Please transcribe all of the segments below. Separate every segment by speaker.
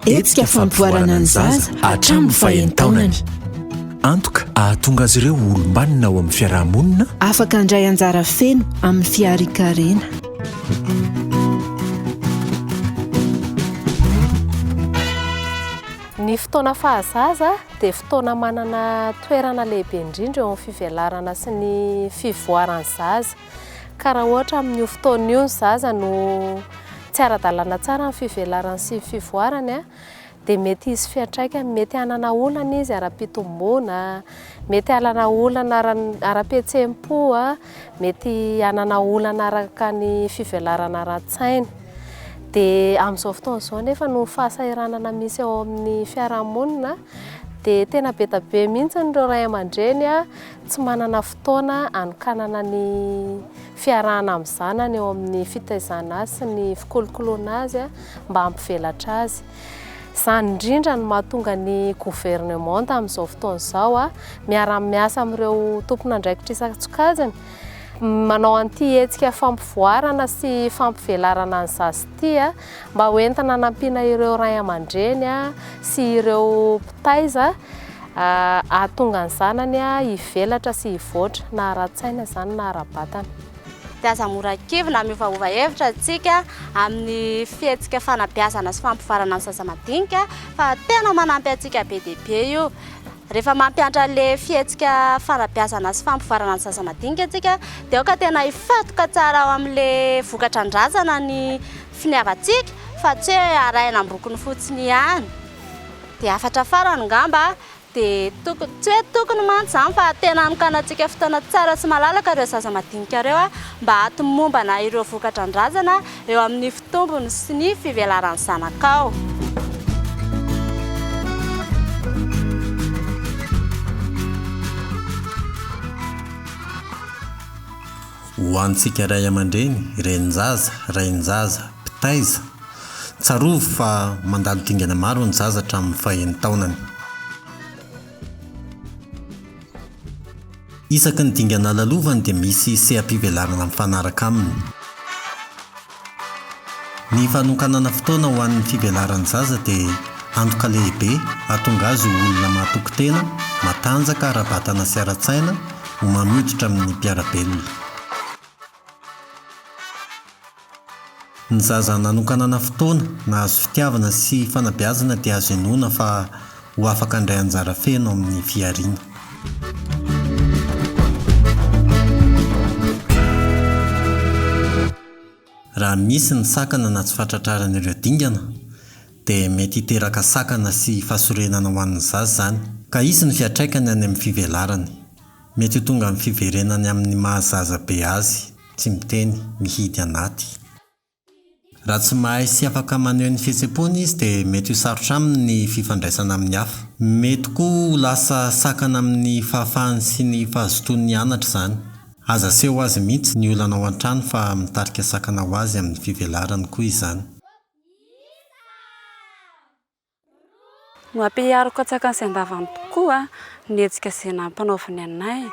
Speaker 1: Hetsika fampivoarana ny zaza hatramin'ny fahenin-taonany.
Speaker 2: Antoka hahatonga azy ireo ho olom-banona ao amin'ny fiaraha-monina.
Speaker 1: Afaka handray anjara feno amin'ny fiharian-karena.
Speaker 3: Ny fotoana fahazaza dia fotoana manana toerana lehibe indrindra eo amin'ny fivelarana sy ny fivoaran'ny zaza. Ka raha ohatra amin'io fotoana io ny zaza no tsy ara-dalàna tsara ny fivelarany sy ny fivoarany dia mety hisy fiantraikany, mety hanana olana izy ara-pitomboana, mety hanana olana ara-pihetseham-po, mety hanana olana araka ny fivelarana ara-tsaina. Dia amin'izao fotoana izao anefa noho ny fahasahiranana misy ao amin'ny fiarahamonina dia tena be dia be mihitsy ireo ray aman-dreny tsy manana fotoana hanokanana ny fiarahana amin'ny zanany eo amin'ny fitaizana azy sy ny fikolokoloana azy mba hampivelatra azy. Izany indrindra no mahatonga ny governemanta amin'izao fotoana izao miara-miasa amin'ireo tompon'andraikitra isan-tsokajiny manao an'ity hetsika fampivoarana sy fampivelarana ny zaza ity mba ho entina hanampiana ireo ray aman-dreny sy ireo mpitaiza hahatonga ny zanany hivelatra sy hivoatra na ara-tsaina izany na ara-batana.
Speaker 4: Dia aza mora kivy na miovaova hevitra isika amin'ny fihetsika fanabeazana sy fampivoarana ny zaza madinika fa tena manampy antsika be dia be io. Rehefa mampiantra ilay fihetsika fanabeazana sy fampivoarana ny zaza madinika isika dia aoka tena hifantoka tsara ao amin'ilay vokatra andrasana ny finiavantsika fa tsy hoe arahina ambokony fotsiny ihany. Dia hafatra farany ngamba dia tokony, tsy hoe tokony mantsy izany fa tena hanokanantsika fotoana tsara sy malalaka ireo zaza madinika ireo mba hahatomombana ireo vokatra an-drazana eo amin'ny fitombony sy ny fivelaran'ny zanakao.
Speaker 5: Ho antsika ray aman-dreny, renin-jaza, rain-jaza, mpitaiza, Tsarovy fa mandalo dingana maro ny zaza hatramin'ny fahenin-taonany. Isaky ny dingana lalovany dia misy seha-pivelarana mifanaraka aminy. Ny fanokanana fotoana ho an'ny fivelaran'ny zaza dia antoka lehibe hahatonga azy ho olona mahatoky tena, matanjaka ara-batana sy ara-tsaina, ho mamy hoditra amin'ny mpiara-belona. Ny zaza nanokanana fotoana, nahazo fitiavana sy fanabeazana dia azo inoana fa ho afaka handray anjara feno amin'ny fihariana. Raha misy ny sakana na tsy fahatratrarana ireo dingana dia mety hiteraka sakana sy fahasorenana ho an'ny zaza izany ka hisy ny fiantraikany any amin'ny fivelarany. Mety ho tonga amin'ny fiverenany amin'ny maha zaza be azy, tsy miteny, mihidy anaty. Raha tsy mahay sy afaka maneho ny fihetseham-pony izy dia mety ho sarotra aminy ny fifandraisana amin'ny hafa. Mety koa ho lasa sakana amin'ny fahafahany sy ny fahazotoany hianatra izany. Aza aseho azy mihitsy ny olana ao an-trano fa mitarika sakana ho azy amin'ny fivelarany koa izany.
Speaker 6: Nampihariko antsakany sy andavany tokoa ny hetsika izay nampanaoviny anay.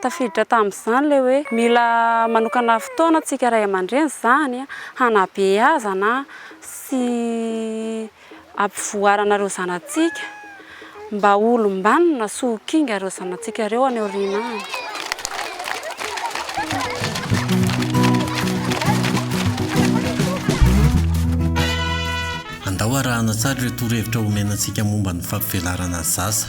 Speaker 6: Tafiditra tamin'izany ilay hoe mila manokana fotoana isika ray aman-dreny izany hanabeazana sy hampivoarana ireo zanatsika mba ho olom-banona sy ho kinga ireo zanatsika ireo any aoriana any.
Speaker 5: Andao arahana tsara ireo torohevitra omena antsika momba ny fampivelarana zaza.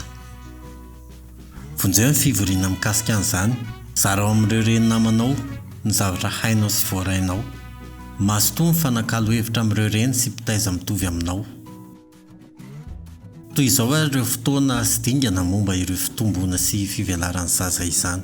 Speaker 5: Vonjeo ny fivoriana mikasika an'izany. Zarao amin'ireo reny namanao ny zavatra hainao sy voarainao. Mazotoa mifanakalo hevitra amin'ireo reny sy mpitaiza mitovy aminao. Toy izao ary ireo fotoana sy dingana momba ireo fitomboana sy fivelaran'ny zaza izany.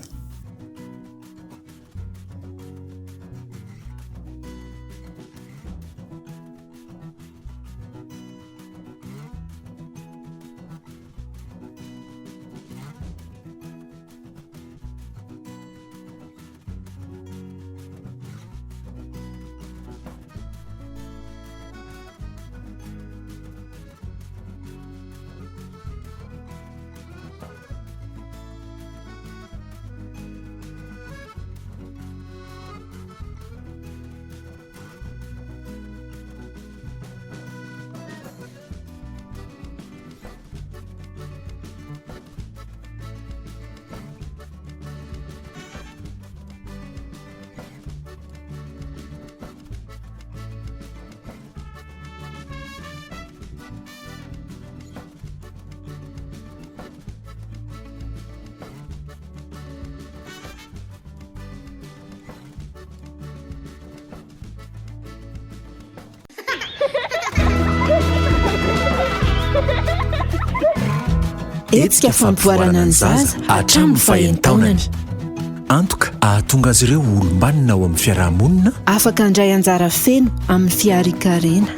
Speaker 1: Hetsika fampivoarana ny zaza hatramin'ny fahenin-taonany.
Speaker 2: Antoka ahatonga azy ireo ho olom-banona ao amin'ny fiarahamonina.
Speaker 7: Afaka handray anjara feno amin'ny fiharian-karena.